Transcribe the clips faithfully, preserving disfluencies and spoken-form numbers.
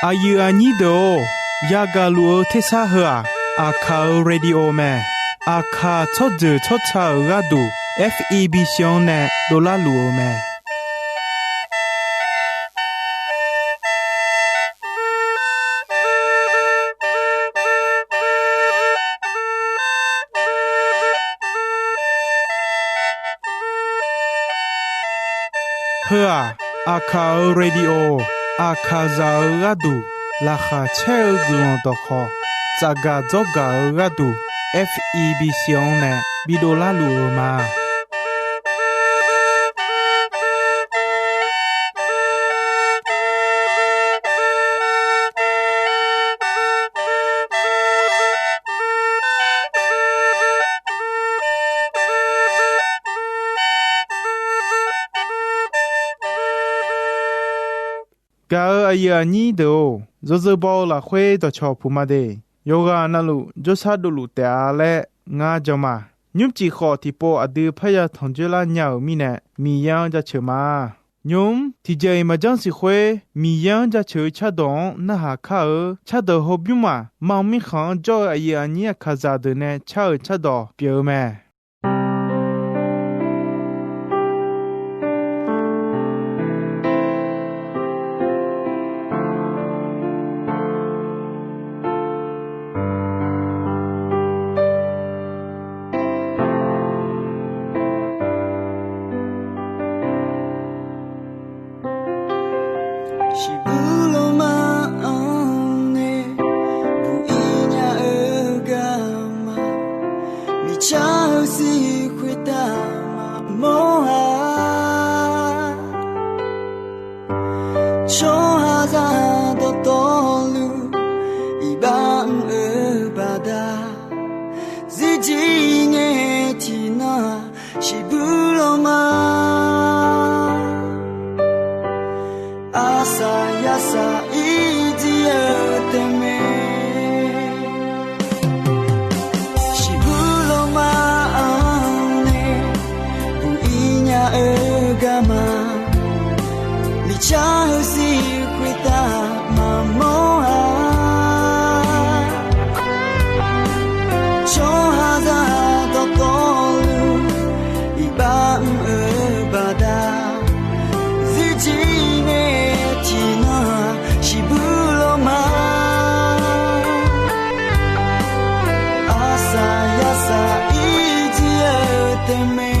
Aqyuif aqnyir deuq-or, yagaq luf-eu tersar heu-aq, Aqkaq-euq radio mae. Aqkaq tsawrjeuq tsawrca-euq gharduq, F E B C-anr nae dovlar luf-eu mae. Heu-aq, Aqkaq-euq radio, Aqkaqzaq-euq gharduq laqkhaq caer-eu guiqlanq dawqkhawq, tsafgaq dzawrgaq-eu gharduq, F E B C-anr nae bidov larluf-eu ma. Gaq-euq aqyuif aqnyir deuq-or, yawzeu baw-eu lafkhoer dawqcawq puq ma de. Yawqghaq navluf jawrshar dovluf taef-a laer ngar jan ma. Nymrcif khawf tiqpov aqdui parya tanqjoer lar nya-euq mirnae, Miqyaer-anr jaceuq ma. Nymq-mr tiqjeq-iq maqjanr siq khoer, Miqyaer-anr jaceuq-eu cardawq-anr narhaq kar-eu. Cardawq hawbymr-aq, mam mirkhanq-anr jawr-eu aqyuif aqnyir Aqkaqzaq deuq nae car-euq cardawq pyeuf-eu mae. Shiqbuq lawma-anr nae buq-ir nya-eu garma, miqcar-eu sir khoertav maqmawr-a. Tsawrhaqzaq dawqtawvluf iqbax mr-eu baqda, zirjir ngae tiqnan-aq, shiqbuq lawma arsaq yasaq ir jir-eu taef mae. Shiqbuq lawma-anr nae buq-ir nya-eu garma, miqcar-eu sir khoertav maqmawr-a. Tsawrhaqzaq dawqtawvluf iqbax mr-eu baqda, zirjir ngae tiqnan-aq, shiqbuq lawma arsaq yasaq ir jir-eu taef mae.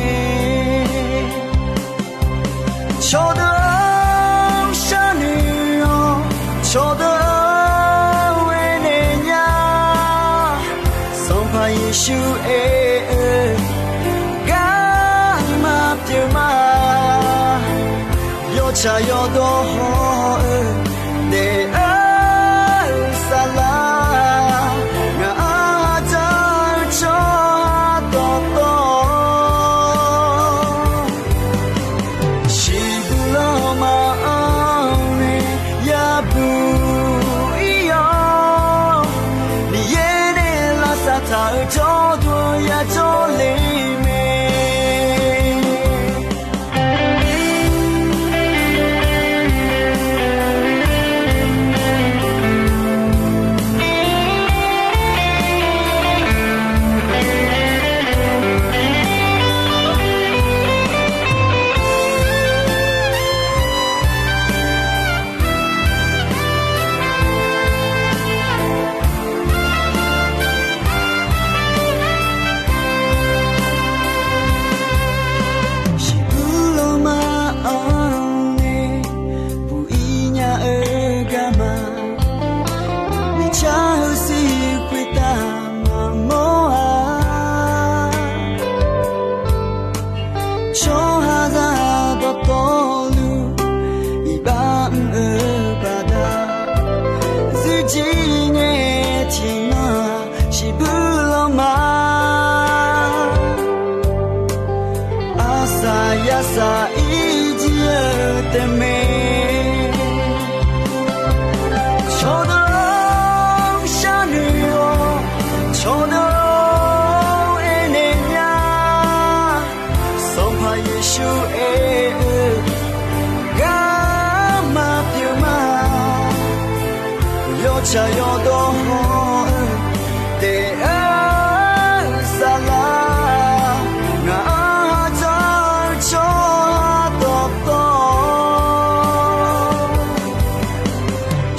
Cawqdeuq-anr sharnoeq-awr, cawqdeuq-anr aernaeq nya. Sanqpaq Yeqsur aer-eu garma pyeuf ma. Yawtsaq yawdawr haw-eu daef-eu saflar, ngaq-anr hadzaq-eu tsawrhaq dawqtawv, shiqbuq lawma-anr nae yabuq ir-awr, Miqyaer nae lavsav taq-eu jawrduq yajawr le mae. Shiqbuq lawma-anr nae buq-ir nya-eu garma, miqcar-eu sir khoertav maqmawr-a. Tsawrhaqzaq dawqtawvluf iqbax mr-eu baqda, zirjir ngae tiqnan-aq, shiqbuq lawma arsaq yasaq ir jir-eu taef mae. Cawqdeuq-anr sharnoeq-awr, cawqdeuq-anr aernaeq nya. Sanqpaq Yeqsur aer-eu garma pyeuf ma. Shaqyawf dawqhawq-eu taef-aer saflar, ngaq-anr ha dzanr-eu tsawrhaq dawqtawv,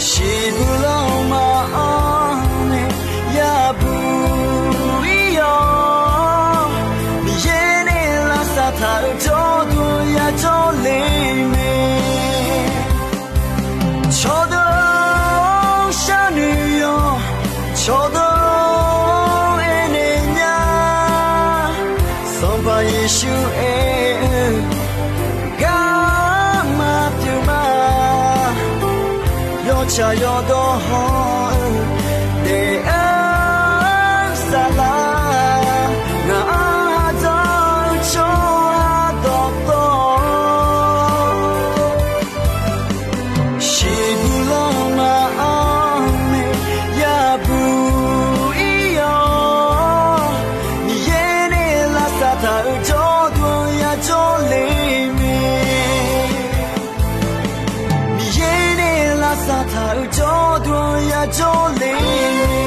shiqbuq lanma-anr nae yabuq ir-awr, Miqyaer nae lavsav taq-euq jawrduq yajawr le mae. Cawqdeuq-or sharnoeq-awq, cawqdeuq-or aernaeq nya, Sanqpaq Yeqsur aer-eu garma pyeuf ma. Yawtsaq yawdawr haw-eu taef-aer saflar, ngaq-anr ha dzanr-eu tsawrhaq dawqtawv, shiqbuq lanma-anr nae yabuq ir-awr, Miqyaer nae lavsav taq-euq jawrduq yajawr le mae. Miqyaer nae lavsav taq-euq jawrduq yajawr le mae.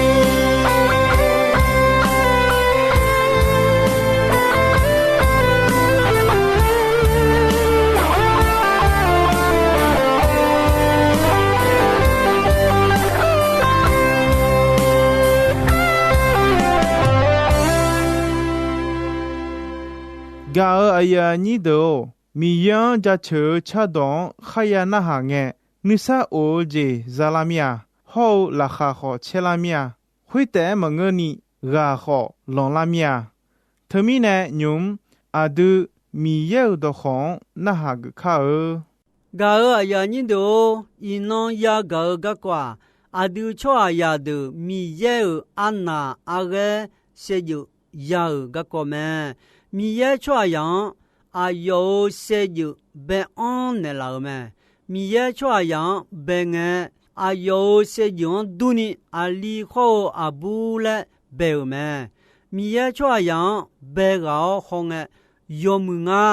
Gaq-euq aqyuif aqnyir deuq-or, Miqyaer-anr jaceuq-eu cardawq-anr kharya narhaq ngae, nuisar of-eu jeq zalar mir-a. Hawr-eu laqkhaq khawf caerlar mir-a. Khoertaef-aer maqngeurni ghaq khawf lanqlar mir-a. Teumirnae nymq-mr aqdui Miqyaer-euq dawqkawq-anr narhaq geuf kar-eu. Gaq-euq aqyuif aqnyir deuq-or, iqnan yagaq-eu garkawv-aq, aqdui tsawrhaqzaq deuq Miqyaer-euq arnaq arghaer saevdzeuf ya-euq garkawv mae. Miqyaer tsawrhaqzaq-anr aqyawf-euq saevdzeuf bae-anr naeqlaf-euq mae. Miqyaer tsawrhaqzaq-anr bae ngae, aqyawf-euq saevdzeuf-anr durni aqli khawr-eu aqbur laer bae-euq mae. Miqyaer tsawrhaqzaq-anr bae ghaq-awr hawngae, yawmuiq nga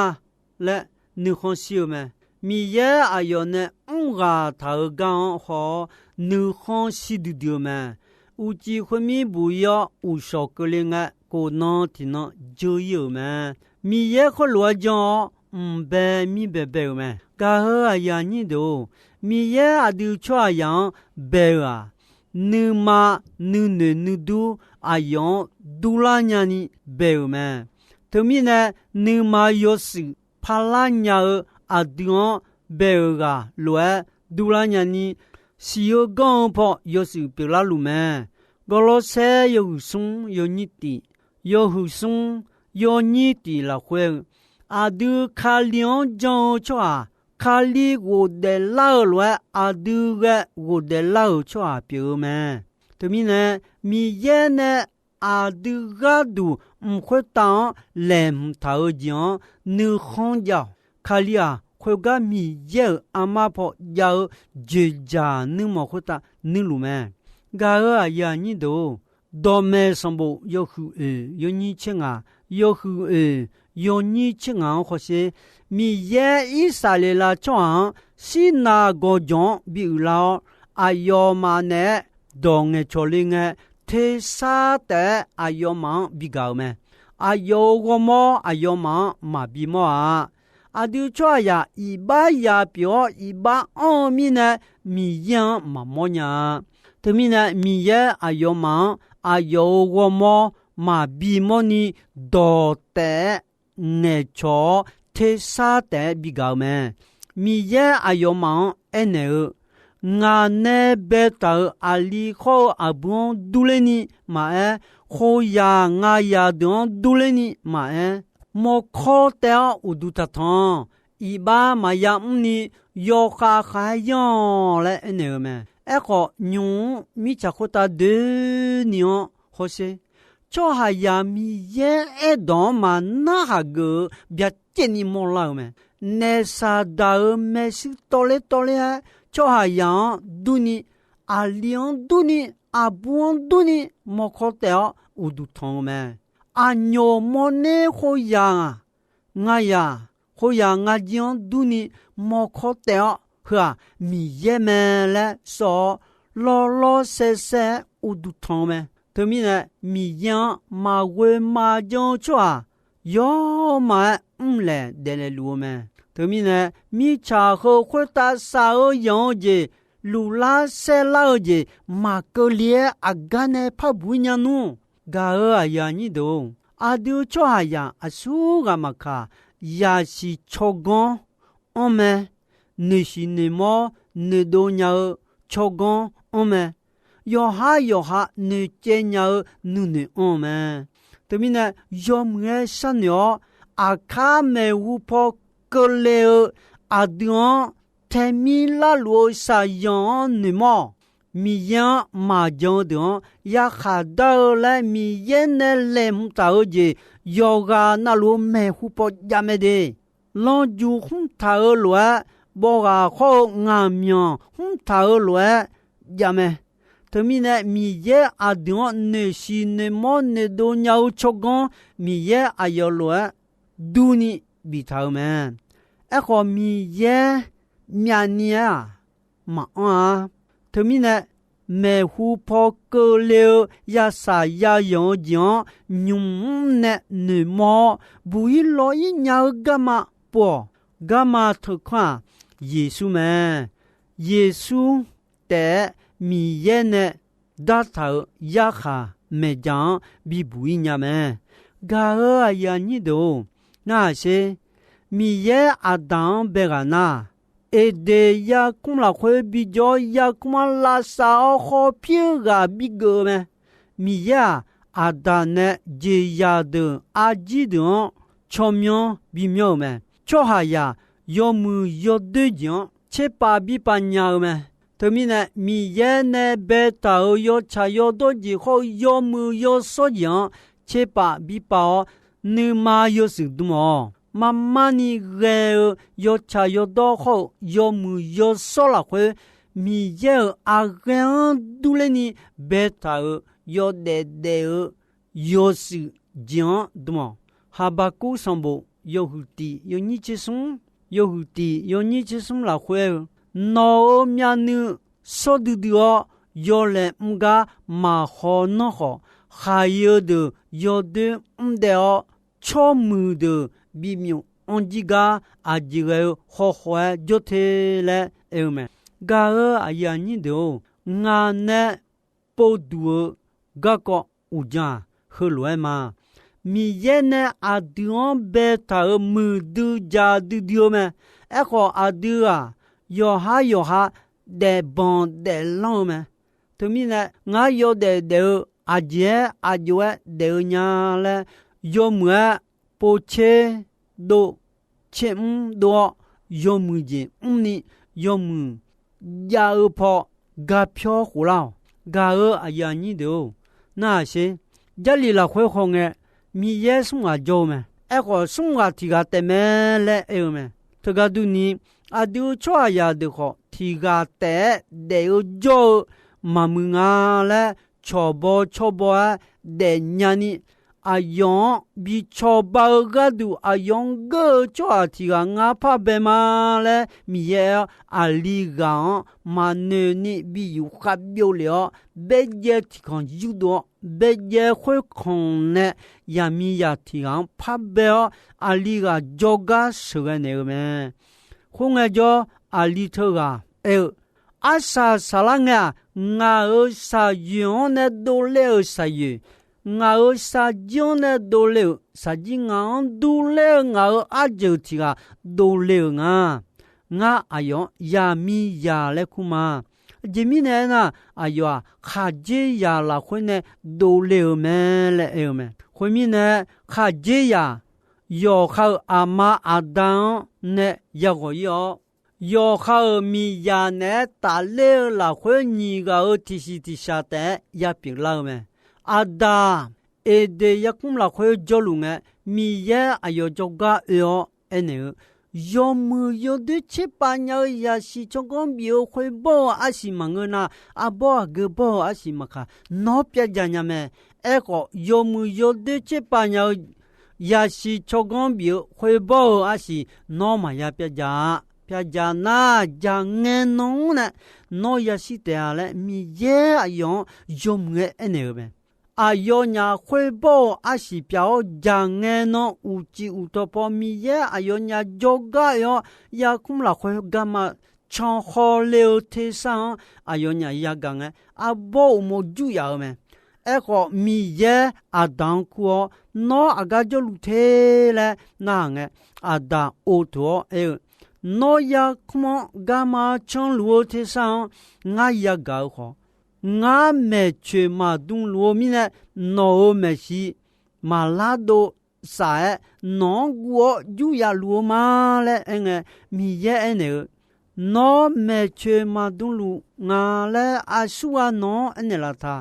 laer nuikhanr shir-eu mae. Miqyaer aqyawf nae mr ghaq taq-euq gar-anr haw-awr, nuikhanr shir duidui-eu mae. Uqcif khoermir buq-ir-awr, uqshawq keuvle ngae, kof nan tiq nan dzeur-ir-euq mae. Miqyaer khoerlof-aer janr-awr, mq bae mir bae bae-euq mae. Gaq-euq aqyuif aqnyir deuq-or, Miqyaer aqdui tsawrhaqzaq-anr bae-eu-aq, nuima nuinoeq nuidur aqyawf-anr durlar nyani bae-euq mae. Teumirnae, nuima yawshuif parlar nya-eu aqdui-anr bae-euq ghaq lof-aer durlar nyani, siq-eu ganr-eu paw yawshuif pyeuflar luf mae. Gawrlawrsaer yawhuiq smr yawnyir tif, yawhuiq smr yawnyir tif lafkhoer-eu, aqdui Kali-anr jan-eu tsawrhaq, Kali ghofdaef lar-eu lof-aer aqdui ghae ghofdaef lar-euq tsawrhaq pyeuf-eu mae. Teumirnae, Miqyaer nae aqdui gharduq mq khoertav-anr laeqhmq taq-eu jeq-anr nuikhanr jav-awq. Kali-aq, khoergar Miqyaer-euq armar paw jav-eu dzoeqdzaq nuirmanq khoertav nuirluf mae. Gaq-euq aqyuif aqnyir deuq-or, dawqmaeq sanqbof yawhuiq oeq yawnyir tser ngaq, yawhuiq oeq yawnyir tser ngaq-anr hawsher. Miqyaer Irsaqleqlav tsawrhaq-anr Sirnav gawqjawq-anr bi uiqlar-awr, aqyawfmaf naeq-aer dawq ngaeqcawq le ngae, tersar taef-aer aqyawfmaf-anr bigaq-euq mae. Aqyawf-euq ghawrmawr aqyawfmaf-anr maqbi mawr-a. Aqdui tsawrhaqzaq iqbax ya pyeuf-awr iqbax anr-eu mirnae, Miqyaer-anr maqmawr nya-a. Teumirnae, Miqyaer aqyawfmaf-anr aqyawf-euq ghawrmawr maqbi mawrni, dawq taef-aer ngaeqcawq-awr tersar taef-aer bigaq-eu mae. Miqyaer aqyawfmaf-anr aernaeq-eu, Ngaq nae baetaq-euq aqli khawr-eu aqbur-anr durler ni maqaer, khoeryaq ngayaq deuq-anr durler ni maqaer, mawrkawr taev-awr uqduq taqtanq. Iqbax maqya mrni yawkhav khav-aer yanr-awq laer aernaeq-eu mae. Aerkhawf, nymq-mr mirtsaq khoertav doeni-anr hawsher. Tsawrhaqzaq Miqyaer aerdawq-anr maqnarhaq geuf-eu byacaevni mawrlar-eu mae. Naef saqdaq-euq maershuir tawvler tawvler-aer, tsawrhaqzaq-anr durni, aqli-anr durni, aqbur-anr durni, mawrkawr taev-awr uqduq tanq-eu mae. Aqnyoq mawrner khoeryaq-aq, ngayaq, khoeryaq ngajir-anr durni, mawrkawr taev-awr heu-aq Miqyaer mae laer sawr-awr, lawrlawr saevsaev-aer uqduq tanq-eu mae. Teumirnae, Miqyaer-anr maqghoe maqjan-eu tsawrhaq yawmaf-aer mrlaeq daeflaeq luf-eu mae. Teumirnae, mirtsaq heu khoertav shaq-eu yanq-eu jeq, luflar saerlar-eu jeq maqkeuvle-aer aqgar nae par buq-ir nya nmr. Gaq-euq aqyuif aqnyir deuq-or, aqdui tsawrhaqzaq aqsur ghaq maqkaq, yaqsiq tsawrganr anr mae, noeqshiq noeqmawr noeqdov nya-eu tsawrganr anr mae, yawqhar yawqha noeqcaev nya-eu nuinoeq anr-eu mae. Teumirnae, yawmuiq-aer sharnoeq-awr, aqkar maeqhu paw keuvle-eu aqdui-anr taemir larluf-eu shaqzanq-anr noeqmawr-awq. Miqyaer-anr maqjan-eu deuq-anr yarkhaq dar-eu laer Miqyaer nae laeqhmq taq-eu jeq, yawqghaq navluf-eu maeqhu paw jav mae de. Lanrju khmr taq-eu lof-aer, bawghaq khawr-eu ngaqmyanq khmr taq-eu lof-aer jav mae. Teumirnae, Miqyaer aqdui-anr noeqshiq noeqmawr noeqdov nya-eu tsawrganr, Miqyaer aqyawf lof-aer durni biftaq-eu mae. Aerkhawf, Miqyaer myavni-aer-aq, maqanr-a. Teumirnae, maeqhu paw keuvle-eu yashaq yayanq-eu jeq-anr nymq mr nae noeqmawr-awr, buq-ir lawr-ir nya-eu garma pov-awq. Garma teukanr-aq, Yeqsur mae. Yeqsur taef-aer Miqyaer nae dartaq-euq yarkhaq maeqdzaq-anr bibuq-ir nya mae. Gaq-euq aqyuif aqnyir deuq-or, narhaq sher. Miqyaer Aqdaq-anr bae ghaq nar, Eqdeq yarkmr lafkhoer bijawr yarkmr-anr lavsav-awr khawf pir-eu ghaq bigeuf-eu mae. Miqyaer-aq, Aqdaq nae jeqzaq deuq arjir deuq-anr tsawrmyanr bimyanr-euq mae. Tsawrhaqzaq yawmuiq yawdoer jeq-anr tserpav birpav nya-eu mae. Teumirnae, Miqyaer nae baetaq-euq yawtsaq yawdawr jeq khawr-eu yawmuiq yawshawr jeq-anr tserpav birpav-awr, nuima yawshuif dm-awq. Marmarni ghae-eu yawtsaq yawdawr khawr-eu yawmuiq yawshawr lafkhoer, Miqyaer-euq aqghae-anr durler ni baetaq-euq yawdaef daef-eu yawshuif jeq-anr dm-awq. Haqbaqkuv sanqbof yawhuiq tiq yawnyir tser smr, yawhuiq tiq yawnyir tser smr lafkhoer-eu, Nawq-euq myavnuiv shawr duidui-awr, yawlaeq mr gar maqhaw nanr khawf, khaq-iq-eu deuq yawdoer mr daef-awr, tsawrmuiq deuq bimyuf anr jir gar aqjeq ghae-eu hawkhaw-aer jawr te laer aer-eu mae. Gaq-euq aqyuif aqnyir deuq-or, ngaq nae povduq-eu garkawv uqdzan-aq, heulof-aer ma. Miqyaer nae aqdui-anr baetaq-euq muiqdui jaqdui dui-eu mae. Aerkhawf, aqdui-aq, yawqhar yawqha daefbanq daeflanr-eu mae. Teumirnae, ngar yawdaef daef-eu aqjeq-aer aqjox-aer daef-eu nya laer, yawmuiq-aer povtser dov, tser mr dov-awr, yawmuiq jeq mrni, yawmuiq jav-eu paw garpyawr khof lar-awq. Gaq-euq aqyuif aqnyir deuq-or, narhaq sher. Jarlif lafkhoer hawngae, Miqyaer smr ghaq jawr-eu mae. Aerkhawf, smr ghaq tiq ghaq taef mae laer aer-eu mae. Teugar durni, aqdui tsawrhaqzaq deuq khawf, tiq ghaq taef-aer daef-eu jawr-eu maqmuiq nga laer, cawqbaw cawrbaw-aer daefnya ni, aqyawf-anr bi cawba-eu gharduq aqyawf-anr geur-eu tsawrhaq tiq ghaq ngar par bae ma laer Miqyaer aer-awr, aqli ghaq-anr maqnoeq ni bi yufkhav byov lef-awr, baerjaev tiq kanq yurdov-awr, baerjaev khoerkanq nae yaqmiqzaq tiq ghaq-anr par bae-awr, aqli ghaq jawrgar sheuqghae naeq-eu mae. Khoerngae jawr, aqli teughaq aer-eu, Arsaq saqlar ngae-aq, ngaq-euq shaqyoeq-anr nae dovler-euq shaqyoeq, ngaq-euq shaqjir-anr nae dovler-euq shaqjir, ngaq-anr durler-eu ngaq-euq arjeuq tiq ghaq dovler-euq nga. Ngar aqyawf-anr yaqmiqzaq laer kur ma. Aqjeq mirnae aernar, aqyawf-aq, khaqdzerzaq lafkhoer nae dovler-euq mae laer aer-eu mae. Khoermirnae, khaqdzerzaq yawqha-euq aqma aqda-anr nae yaghawq ir-awr, yawqha-euq miqzaq naeq-aer tafler-eu lafkhoer nyiq ghaq-euq tiqsiq tiqshaq taef-aer yapyeuf lar-eu mae. Aqdaq, Eqdeq yarkmr lafkhoer jawrluf ngae, Miqyaer aqyawf jawrgar oe-awr aernaeq-eu, yawmuiq yawdoer tserpav nya-eu yasiq tsawrganr bif-eu khoerbawr-eu arsiq maqngeur nar, arbawr aqgeu bawr-eu arsiq maqkaq, nawr pyavdzaq nya mae. Aerkhawf, yawmuiq yawdoer tserpav nya-eu yasiq tsawrganr bif-eu khoerbawr-eu arsiq nawr maqya pyavdzaq-a. pyavdzaq nar, jaqngae nan-anr nae nawr yashir taef-a laer Miqyaer aqyawf-anr yawmuiq-aer aernaeq-euq mae. Aqyawfnyaf khoerbawr-eu arsiq pyaf-awr jaqngae nan uqcif uqtawq paw Miqyaer aqyawfnyaf jawrgar oe-awr yarkmr lafkhoer garma can hawle-eu tersar-anr aqyawfnyaf yagaq ngae, arbawr uqmov jur yaf-eu mae. Aerkhawf, Miqyaer Aqdaq-anr kur-awr, Nawr aqgar jawrluf te laer narhaq ngae, Aqdaq ov teuq-awr aer-eu, Nawr yarkmr-anr garma canluf-eu tersar-anr ngar yagaq-eu khawf, ngar maeqtsoeq maqdm luf-eu mirnae, nawq-euq maeqshi maqlar dov saf-aer nawq-anr guv-awr jur yaf luf-eu ma laer aerngae, Miqyaer aernaeq-eu, Nawr maeqtsoeq maqdm luf nga laer aqsurghaq nawq-anr aernaeq laf ta.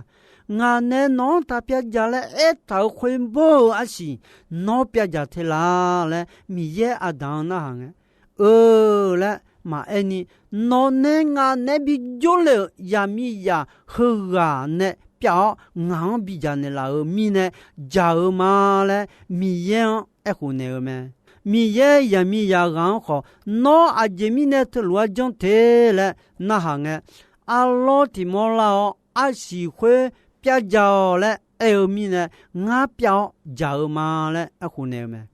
Ngaq nae nawq-anr taq pyavdzaq laer aertaq-euq khoerbawr-eu arsiq nawr pyavdzaq te la laer Miqyaer Aqdaq-anr narhaq ngae, Eu laer maqaer ni, nawq nae ngaq naeq-aer bi jawrle-euq yaqmiqzaq heughaq nae pyav-awr ngaq-anr bidzaq naeqlaf-euq mirnae dzaq-eu ma laer Miqyaer-anr aerkhof naeq-eu mae. Miqyaer yaqmiqzaq ghaq-anr khawf, Nawr aqjeq mirnae teulof-aer janr te laer narhaq ngae, arlawr tiq mawr lar-awr arsiq khoer pyavdzaq-awq laer aer-eu mirnae, ngar pyav-awr dzaq-eu ma laer aerkhof naeq-eu mae.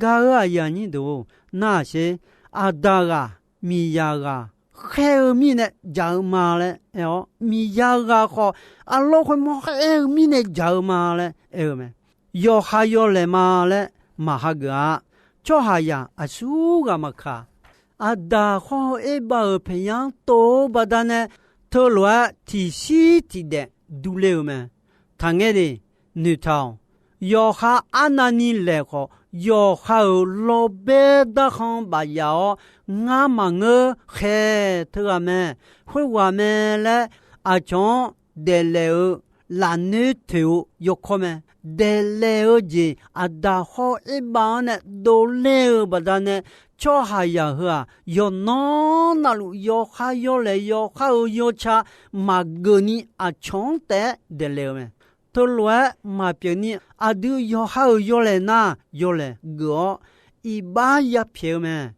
Gaq-euq aqyuif aqnyir deuq-or, narhaq sher. Aqdaq ghaq, miqzaq ghaq khaer-eu mirnae dzaq-eu ma laer aer-awr, miqzaq ghaq khawf, arlawr khoermawr khaer-eu mirnae dzaq-eu ma laer aer-eu mae. Yawqha yawlaeq ma laer maqhageuf-a. Tsawrhaqzaq aqsurghaq maqkaq, Aqdaq hawr-eu Erbav-euq paeqyar-anr tov-eu baqdanae, teulof-aer tiqshir tiqdaef durler-eu mae. Taqngaer de, noeqtaq-awq. Yawqha arnavni laeq khawf, yawqha-euq lawrbaer darkhan bafyaf-awr, ngar maqngeur khaeq teughaq mae, khoerghaq mae laer aqcawq-anr daeflaeq-eu lafnoer toeq-eu yawkawr mae. Daeflaeq-eu jeq Aqdaq hawr-eu Erbav-anr nae dovler-eu baqdanae, tsawrhaqzaq heu-aq, yawqnan navluf yawqha yawlaeq yawqha-euq yawtsaq maqgeuf ni aqcawq-anr taef-aer daeflaeq-eu mae. Teulof-aer maqpyeuf ni aqdui yawqha-euq yawlaeq nar yawlaeq geuf-awr iqbax yapyaeq-eu mae.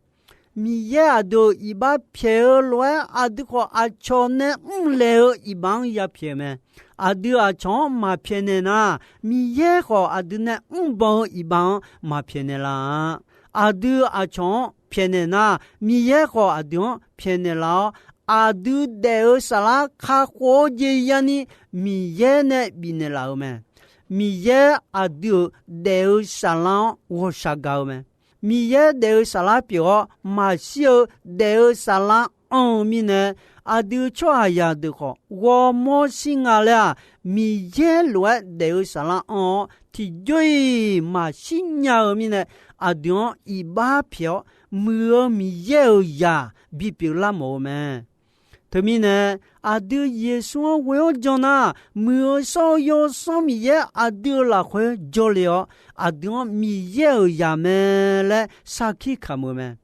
Miqyaer aqdui-euq iqbax pyaeq-eu lof-aer, aqdui khawf aqcawq nae mrlaeq-eu iqbax-anr yapyaeq-eu mae. Aqdui aqcawq-anr maqpyaeqnaeq nar, Miqyaer khawf aqdui nae mrbanq-eu iqbax-anr maqpyaeqnaeq laf-a. Aqdui aqcawq-anr pyaeqnaeq nar, Miqyaer khawf aqdui-anr pyaeqnaeq laf-awr, aqdui daef-eu saflar kakhof-eu jeq yani Miqyaer nae bifnaeq laf-eu mae. Miqyaer aqdui-euq daef-eu saflar-anr ghawqshaq gaq-eu mae. Miqyaer daef-eu saflar pyeuf-awr maqshir-eu daef-eu saflar anr-eu mirnae, aqdui tsawrhaqzaq deuq khawf ghawrmawr shir nga laer-aq, Miqyaer lof-aer daef-eu saflar anr-awr tiqjawr-iq maqshir nya-eu mirnae, aqdui-anr iqbax pyaeq-awr muiq-eu Miqyaer-euq zaq bipyeuf lar mawf-eu mae. Teumirnae, aqdui Yeqsur-anr ghoe-anr jan nar, muiq-eu shawr-eu Yawsanr Miqyaer aqdui-euq lafkhoer jawrle-awr, aqdui-anr Miqyaer-euq zaq mae laer sarkir kamq-eu mae.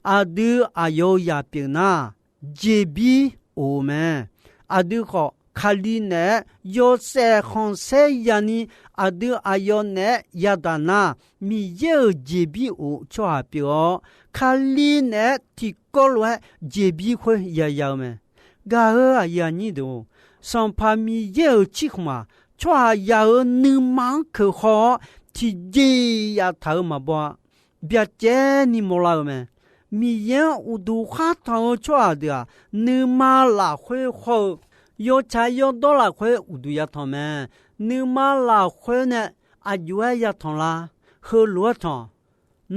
Aqdui aqyawf-euq zaq pyeuf nar, jeqbir of-eu mae. Aqdui khawf, Kali naeq-aer yawshaef khanqsaer yani aqdui aqyawf naeq-aer yadaq nar, Miqyaer-euq jeqbir of-eu tsawrhaq pyeuf-awr, Kali naeq-aer tiqkawv lof-aer jeqbir khoer yaya-eu mae. Gaq-eu aqyuif aqnyir deuq-or, Sanqpaq Miqyaer-euq cirkhmq-aq, tsawrhaqzaq-euq nuima-anr keuq haw-awr tiqjeq-iq yaftaq-euq maqbaw-a. Byacaevni mawrlar-eu mae. Miqyaer-anr uqduq khar tanq-eu tsawrhaq deuq-aq, nuima lafkhoer hawr-eu yawtsaq yawdawr lafkhoer uqduq yatanq mae. Nuima lafkhoer nae aqjox-aer yatanq lar. Heulof-aer tanq.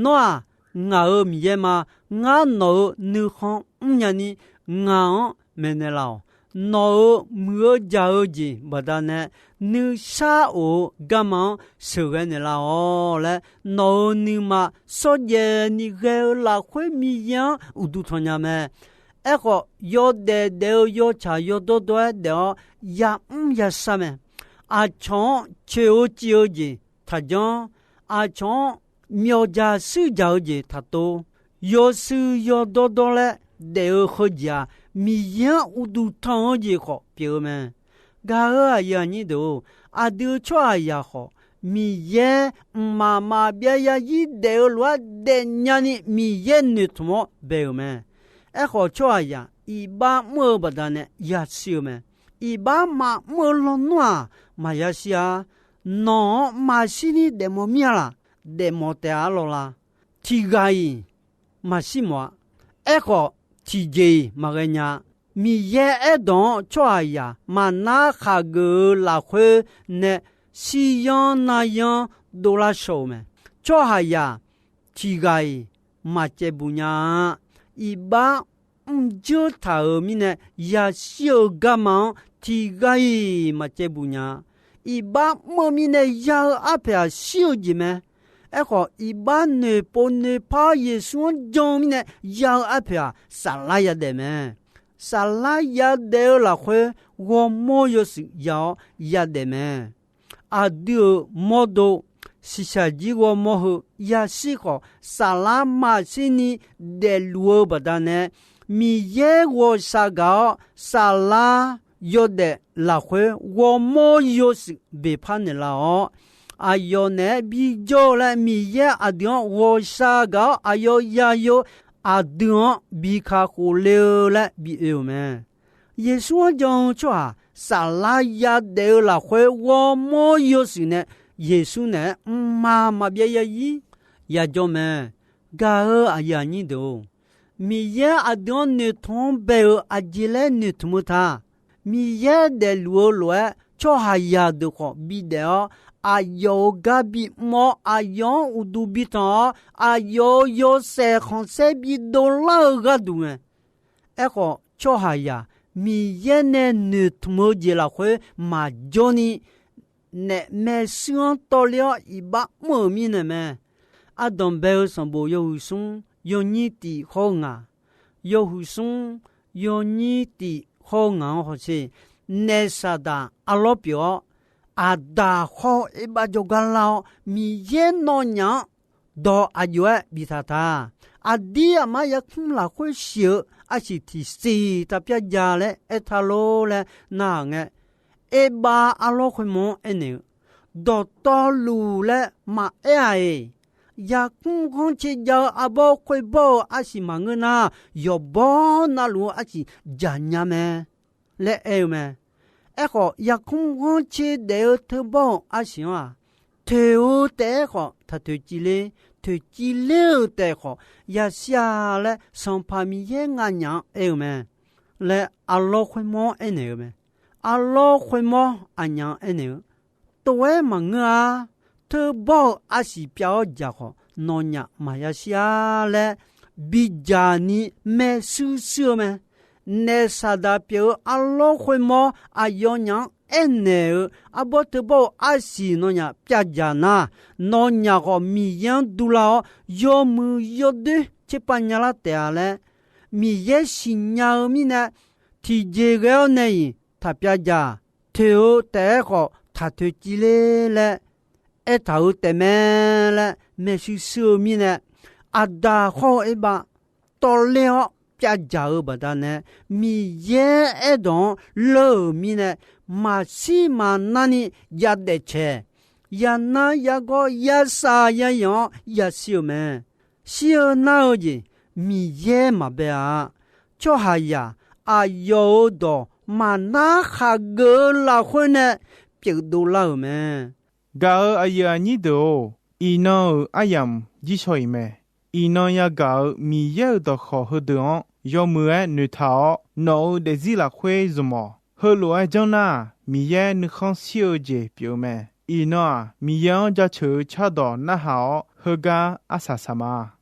Nawr-aq, ngaq-euq Miqyaer ma. Ngar nawq-euq nuikhanr mrnya ni, ngaq-anr maeqnaeq laf-awq. Nawq-euq muiq-eu jaq-eu jeq baqdanae, nuisar of-eu garma-anr sheuqghae naeqlaf-awq laer, nawq-euq nuima shawrjaev ni ghae-eu lafkhoer Miqyaer-anr uqduq tanq nya mae. Aerkhawf, yawdaef daef-eu yawtsaq yawdawr dawr-aer daef-awr yamr yashar mae. Aqcawq-anr coeq-eu civ-eu jeq taqjanr. Aqcawq-anr myawqdzaq shuirdzaq-eu jeq taqtov. Yawshuif yawdawr dawr laer daef-eu heujeq-aq, Miqyaer-anr uqduq tanq-eu jeq khawf pyeuf-eu mae. Gaq-eu aqyuif aqnyir deuq-or, aqdui tsawrhaqzaq khawf, Miqyaer mqmaq maqbyav yarzir daef-eu lof-aer daefnya ni Miqyaer noeqtmq-awr bae-euq mae. Aerkhawf, tsawrhaqzaq iqbax mr-eu baqdanae yashir-eu mae. Iqbax maqmr-eu lawnmr-aq, maqya shir-a. Nawq-anr maqshirni daefmawf mir-a laq? Daefmawf taef-a lawq la? Tiqghaq-iq maqshir mawf-a. Aerkhawf, tiqjeq-iq maqghae nya-a. Miqyaer aerdawq-anr tsawrhaqzaq maqnar khaqgeuf-eu lafkhoer nae shiryanr naryanr dovlar shaw-euq mae. Tsawrhaqzaq tiqghaq-iq maqcaevbuq nya-a. Iqbax mrjeur taq-euq mirnae yashir-eu garma-anr tiqghaq-iq maqcaevbuq nya-a. Iqbax mr-eu mirnae ya-eu arpoeq-aq, shir-eu jeq mae. Aerkhawf, iqbax noeqpov noeqpar-awr Yeqsur-anr jan-eu mirnae ya-eu arpoeq-aq, saflar yadaef mae. Saflar yadaef-eu lafkhoer ghawrmawr yawshuif ya-awr yadaef mae. Aqdui-euq mawrdo shiqshaq jir ghawrmawr heu yashir khawf, saflar maqshirni daefluf-eu baqdanae, Miqyaer ghawqshaq gaq-awr saflar yawdaef lafkhoer ghawrmawr yawshuif beqpar naeqlaf-awr, aqyawf naeq-aer bijawr-eu laer Miqyaer aqdui-anr ghawqshaq gaq-awr aqyawf yayo aqdui-anr bi kakhof le-eu laer bi oe-euq mae. Yeqsur-anr jan-eu tsawrhaq saflar yadaef-eu lafkhoer ghawrmawr yawshuif nae Yeqsur naeq-aer mqmaq maqbyav yazir yajawr mae. Gaq-eu aqyuif aqnyir deuq-or, Miqyaer aqdui-anr noeqtmq-anr bae-eu aqjeq laer noeqtmq-eu ta. Miqyaer daefluf-eu lof-aer tsawrhaqzaq deuq khawf bidaef-awr, aqyawf-euq gar bimr-awr, aqyawf-anr uqduq bitanq-awr, aqyawf-euq yawshaef khanqsaer bidov lar-eu gharduq mae. Aerkhawf, tsawrhaqzaq Miqyaer nae noeqtmq-eu jeq lafkhoer maqjawr ni, naef maershuir-anr tawvler-awr iqbax mr-euq mirnae mae. Ardanq bae-eu sanqbof yawhuiq smr yawnyir tif hawr-eu ngaq, yawhuiq smr yawnyir tif hawr-eu ngaq-anr hawsher. Naef saqdaq arlawr pyeuf-awr, aqdaq khawr-eu erbav jawrgar lar-awr, Miqyaer nawnyaf-anr dawq aqjox-aer biftaq ta. Aqdir aqmar yarkmr lafkhoer shif-eu arsiq tiqsiq taqpyav ja laer aertaq lor laer narhaq ngae, erbav arlawr khoermawr-anr aernaeq-eu, dawqtawvluf laer maqaer-aq-iq, yarkmr ghanrcae jav-eu arbawr khoerbawr-eu arsiq maqngeur nar, yawqbawr navluf-eu arsiq jaqnya mae laer aer-eu mae. Aerkhawf, yarkmr ghanrcae daef-eu teubawr-euq arsiq-anr-aq, toeq-eu taef-aer khawf taq toeqciv ler, toeqciv ler-euq taef khawf yashir-a laer Sanqpaq Miqyaer nganyaf-anr aer-eu mae laer arlawr khoermawr-anr aernaeq-eu mae. Arlawr khoermawr aqnyaf-anr aernaeq-eu, tov-aer maqngeur-a. Teubawr-eu arsiq pyav-awr jaq khawf, nawnyaf maqya shir-a laer bidzaq ni maershuir shuir-eu mae. Naef saqdaq pyeuf-eu arlawr khoermawr aqyawfnyaf-anr aernaeq-eu, arbawr teubawr-eu arsiq nawnyaf pyavdzaq nar, nawnyaf khawf Miqyaer-anr durlar-awr, yawmuiq yawdoer tserpav nyalar taef-a laer, Miqyaer siqnya-eu mirnae, tiqjeq ghae-awr nae-iq taq pyavdzaq, toeq-eu taef-aer khawf taq toeqciv ler laer aertaq-eu taefmae laer maershuir shuir-eu mirnae, aqdaq khawr-eu erbav tawvler-awr pyavdzaq-eu baqdanae, Miqyaer aerdawq-anr leur-euq mirnae, maqshir maqnarni yadaef caeq, yanar yagawr yashaq yayanq-awr yashir-euq mae. Shir-eu nar-eu jeq Miqyaer maqbae-a. Tsawrhaqzaq aqyawf-euq dawq maqnar khaqgeuf-eu lafkhoer nae pyeufdov lar-euq mae. Gaq-euq aqyuif aqnyir deuq-or, iqnan-euq aryamq jirshaw-iq mae. Iqnan yagaq-euq Miqyaer-euq dawqkawq heudeuq-anr yawmuiq-aer noeqtaq-awr, nawq-euq daefzir lafkhoer zmq-awq. Heulof-aer janr nar-aq, Miqyaer nuikhanr shir-eu jeq pyeuf-eu mae. Iqnan-aq, Miqyaer-anr jaceuq-eu cardawq narhaq-awr, heugar arsaq saq ma.